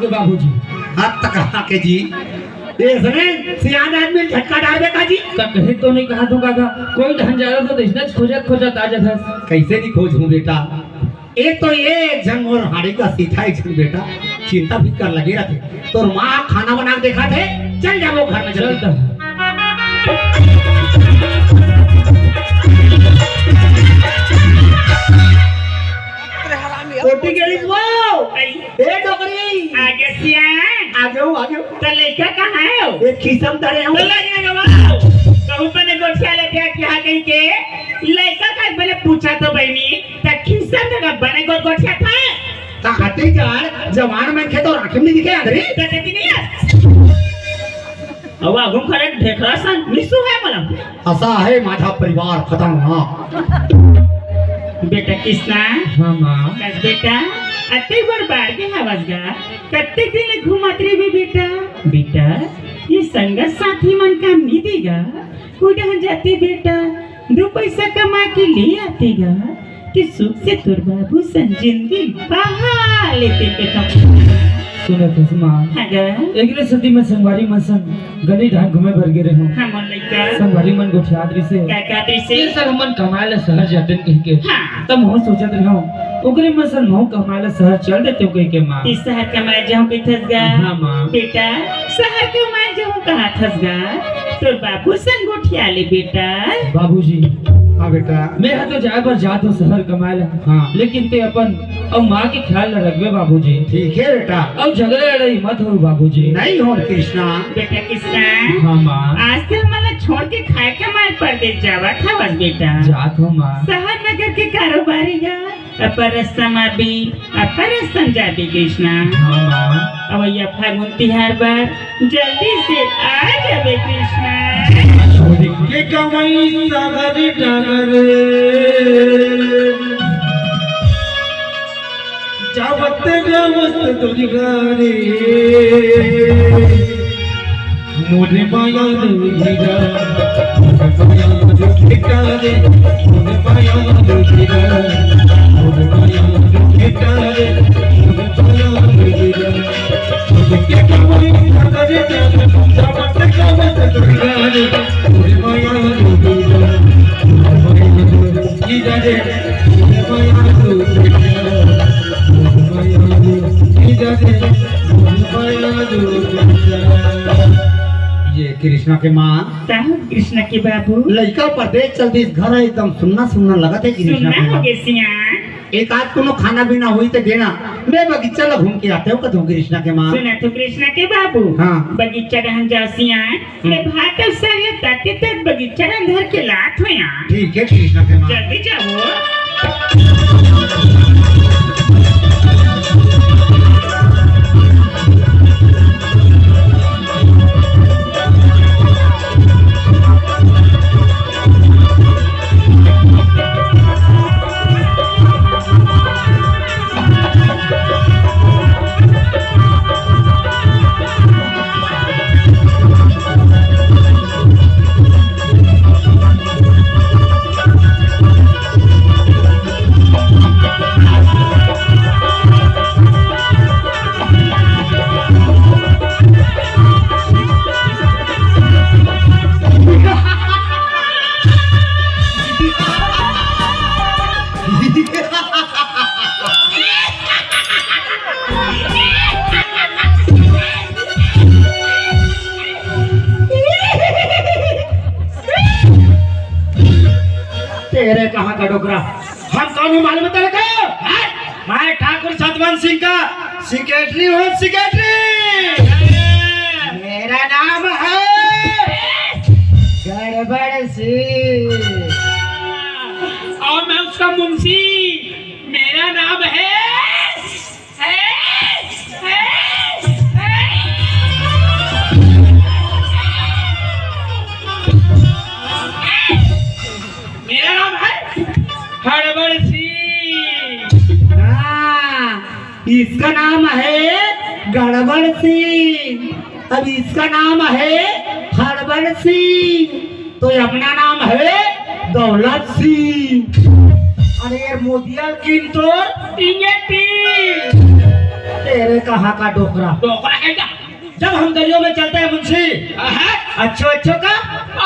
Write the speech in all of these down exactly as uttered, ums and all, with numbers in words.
बाबूजी। हाथ तक रहा के जी। ये इसने सियान आदमी झटका डाल दे का जी। का कहे तो नहीं कहा तू काका, कोई ढंग जावे तो इसने खोजत खोजत आ जाता। कैसे नहीं खोज हूँ बेटा, एक तो ये एक झन मोर हाड़ी का सीधा एक झन बेटा चिंता फिकर लगे रहते। तोर माँ खाना बना के देखा थे, चल जाबो घर में चल जल्दी। रोटी के लिए वो। ए डोकरी। आगे सियान। आगे हो, आगे हो। त लइका कहाँ हे? एक खीसा म धरे हो। त लइका के बाबू। कहूँ बने गोठिया ले प्यार के हा कहीं के। लइका का बने पूछा तो बहिनी। त खीसा म धरे बने गोठ गोठिया था। त हाथी जाड़ जवान मन के तो आँखें में नहीं दिखे अंदरी। त देखी नहीं है। अब आगू करे ढेकरा सन निसु है मला। असा है माझा परिवार खतरनाक। बेटा कृष्णा। हाँ माँ। कस बेटा, अत्ते बड़ बार के हवस गा, कत्ते दिन ले घूमत रहिबे बेटा? बेटा, ये संगत साथी मन काम नहीं देगा, कुछ ढंग जाते बेटा, दो पैसा कमा के ले आते गा, कि सुख से तोर बाबू सन जिंदगी बहा लेते बेटा। सुनत हस माँ, हाँ गा। एकरे सेती मैं संगवारी मन संग गली ढांग घूमे बर गे रहेंव। हाँ, मोर लइका। संगवारी मन गोठियात रहिसे। का कहत रहिसे? ये सब हमन कमाए ला शहर जातेन कहिके। हाँ। तब महूँ सोचत रहेंव, ओकरे मन संग महूँ कमाए ला शहर चल देतेंव कहिके माँ। ती शहर कमाए जाहूँ कहिथस गा? हाँ माँ। बेटा, शहर कमाए जाहूँ कहत हस गा? तोर बाबू संग गोठिया ले बेटा। बाबूजी। हाँ बेटा। मैं हा तो जाए बर जात हूँ शहर कमाए ला। हाँ। लेकिन ते अपन अउ माँ के ख्याल ला रखबे बाबूजी। ठीक है बेटा। अउ झगड़ा लड़ाई मत हो बाबूजी। नहीं हो कृष्णा। बेटा कृष्णा। हाँ माँ। आज ते हमन ला छोड़ के खाए के मार परदेस जावत हवस बेटा। जात हो माँ। शहर नगर के कारोबारी गा, अपन रस्ता म आबे, अपन रस्ता म जाबे कृष्णा। हाँ माँ। अवइया फागुन तिहार बर जल्दी से आ जाबे कृष्णा। छोड़ के कमाई शहर नगर, जावत गावत दुर्गा रे, मोरे माया दुर्गा, मोरे माया दुर्गा रे, मोरे माया दुर्गा, मोरे माया दुर्गा रे, मोरे माया दुर्गा। ये कृष्णा के माँ। का हो कृष्णा के बाबू? लइका परदेस चल दिस, घर एकदम सुन्ना सुन्ना लगत हे कृष्णा सुन्ना के माँ। हो गे सियान। एक आध कोनो खाना पीना होही त देना, मैं बगीचा ला घूम के आतेंव कथंव कृष्णा के माँ। सुनत हो कृष्णा के बाबू? हाँ। बगीचा डहन जाव सियान, मैं भात अउ साग ला ताते तात बगीचा डहन धर के लात हों यार। ठीक है कृष्णा के माँ। जल्दी जावो। तेरे कहाँ का डोकरा? हम कौन हूँ मालूम है तेरे को? हैं? मैं ठाकुर सतवंत सिंह का सेक्रेटरी हूँ, सेक्रेटरी। मेरा नाम है गड़बड़ सिंह। और मैं उसका मुंशी। मेरा नाम है मेरा नाम है हड़बड़ सिंह। हाँ, इसका नाम है गड़बड़ सिंह, अब इसका नाम है हड़बड़ सिंह। तो ये अपना नाम है दौलत सिंह। अरे यार, मोदिया किन तो इंगे टीम। ते तेरे कहाँ का डोकरा? डोकरा कहीं का? जब हम गलियों में चलते हैं मुंशी, हाँ। अच्छो अच्छो का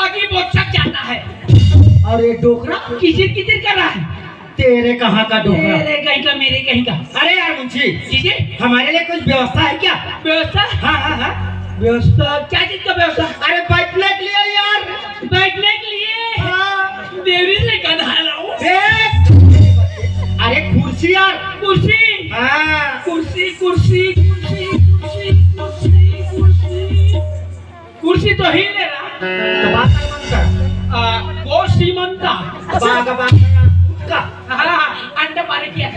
आगे बोचक जाता है। और ये डोकरा किचिर किचिर कर रहा है। तेरे कहाँ का डोकरा? तेरे कहीं का, मेरे कहीं का। अरे यार मुंशी, जी जी। हमारे लिए कुछ व्यवस्था है क्या? व्यवस्था? हाँ हाँ हाँ। व्यवस्था? क्या चीज का व्यवस्था? अरे बैठने के लिए यार। बैठने के लिए? हाँ। देरी से गधा लाओ। ए! अरे कुर्सी यार। कुर्सी? हाँ। कुर्सी, कुर्सी, कुर्सी, कुर्सी, कुर्सी, कुर्सी। कुर्सी तो ही ले रहा। तो बात नहीं मानता। आ, वो सीमंता। बाग, बाग, का। हाँ, अंडा पानी पिया।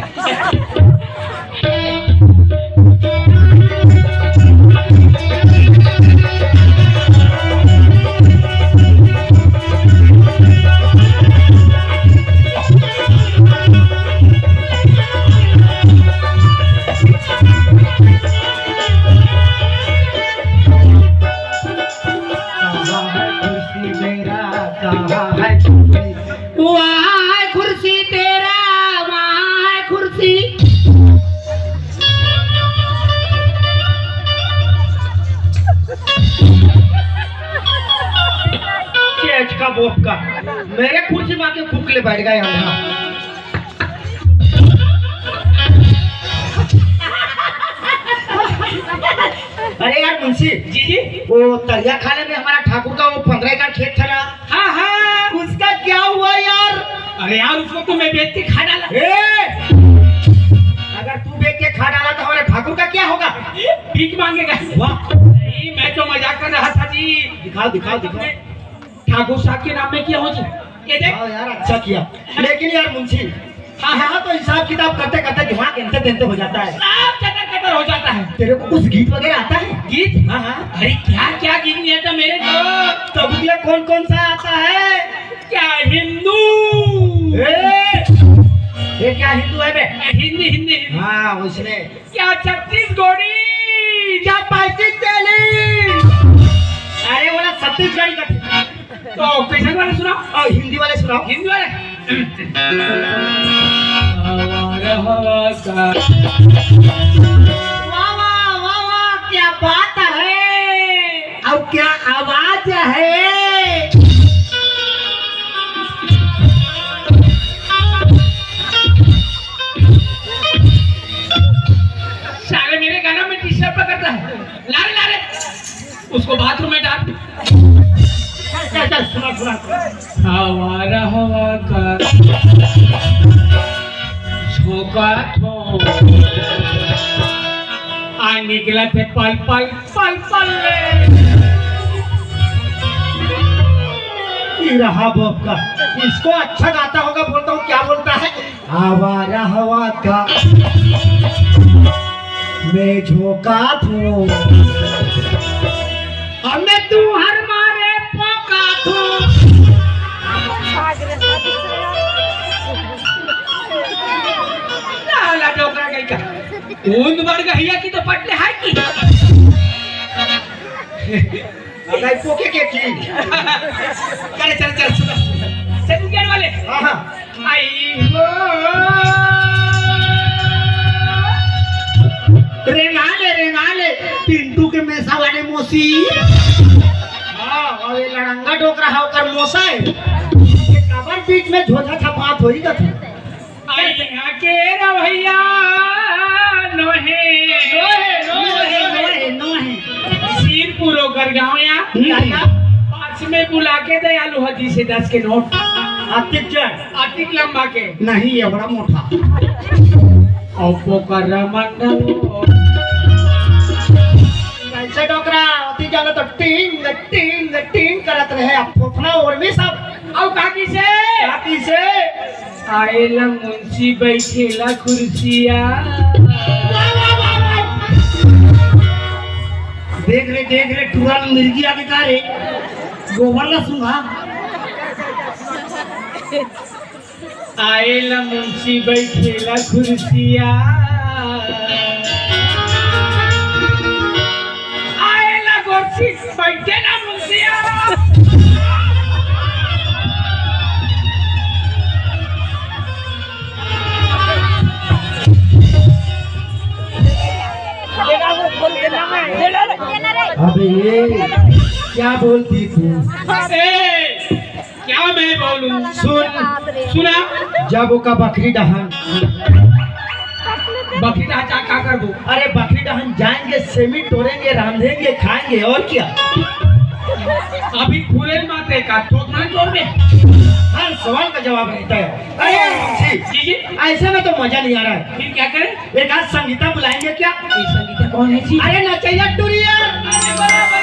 कहाँ है कुर्सी मेरा, कहाँ है कुर्सी? वहाँ है कुर्सी तेरा, वहाँ है कुर्सी। चेच का बोप का, मेरे कुर्सी में आके फूक ले बैठ गया यहाँ। अरे यार मुंशी, जी जी। वो तरिया खाले में हमारा ठाकुर का वो पंद्रह एकड़ खेत था ना, हाँ हाँ। उसका क्या हुआ यार? अरे यार, उसको तो मैं बेच के खा डाला। ए! अगर तू बेच के खा डाला तो हमारे ठाकुर का क्या होगा? भीख मांगेगा। वाह। नहीं, मैं तो मजाक कर रहा था जी। दिखाओ, दिखाओ, दिखाओ। ठाकुर साहब के नाम में किया हो जी? ये देख। हाँ यार, अच्छा किया। लेकिन यार मुंशी, हाँ, हाँ। यहाँ तो हिसाब किताब करते करते दिमाग इनसे तेनते हो जाता है। सब चटर चटर हो जाता है। तेरे को कुछ गीत वगैरह आता है? गीत? हाँ, हाँ। अरे क्या क्या गीत नहीं आता मेरे को? तो भैया कौन कौन सा आता है? क्या हिंदू? ए, ये क्या हिंदू है बे? हिंदी, हिंदी, हिंदी। हाँ, उसने क्या छत्तीसगढ़ी? क्या पैंतीस तेली? अरे बोला छत्तीसगढ़ी का। तो कैसे वाले सुनाओ? और हिंदी वाले सुनाओ। हिंदी वाले। हवा, हवा का। वाह, वाह, वाह, वाह, क्या बात है। और क्या आवाज है। साले मेरे गाना में डिस्टर्ब करता है। ला रे, ला रे, उसको बाथरूम में डाल। चल, चल, सुना, सुना, सुना। हवा रहवा का झोंका थो। आ निकला थे पल पल, पल पल ले। ये रहा बॉब का। इसको अच्छा गाता होगा, बोलता हूँ, क्या बोलता है? आवारा हवा का मैं झोंका थो। हमें तू हर मारे पोका थो। लाला डोकरा गई का। ऊंद बढ़ गई है कि तो पटले है कि। अरे पोके के की। चले, चले, चले, सुनो। सेकंड गियर वाले। हाँ, हाँ। आई हो। रेंगा ले, रेंगा ले, पिंटू के मेसा वाले मौसी। हाँ, और ये लड़ंगा डोकरा है, ओकर मौसा है। ये काबर बीच में झोझा छपात होई का था? आ इहाँ के रवैया नोहे। नोहे, नोहे, नोहे, नोहे। सिरपुर ओकर गाँव या। हम्म। पास में बुला के दयालु हदी से दस के नोट। अतिक जन। अतिक लंबा के। नहीं, ये बड़ा मोटा। और पोकर मंडल। कैसे डोकरा? अतिक जानो तो टिंग, टिंग, टिंग करत रहे। अब फोफना और भी सब। और काकी से? काकी से? आएला मुंशी बैठेला कुर्सिया। देख रे, देख रे, टूरा में मिर्गी आगे का रे? गोबर ला सूंघा। आएला मुंशी बैठेला कुर्सिया। आएला गोरसी बैठेला मुंशिया। ए, क्या बोलती तू? ए, क्या मैं बोलूं? सुन, सुना। जब ओका बकरी डहन, बकरी डहन जा का करबो? अरे बकरी डहन जाएंगे, सेमी तोड़ेंगे, रांधेंगे, खाएंगे और क्या। अभी फूले माते का तोड़ना तोड़ में। हर सवाल का जवाब रहता है। अरे जी, जी जी। ऐसे में तो मजा नहीं आ रहा है। फिर क्या करें? एक आध संगीता बुलाएंगे क्या? ये संगीता कौन है जी? अरे नचैया टुरिया।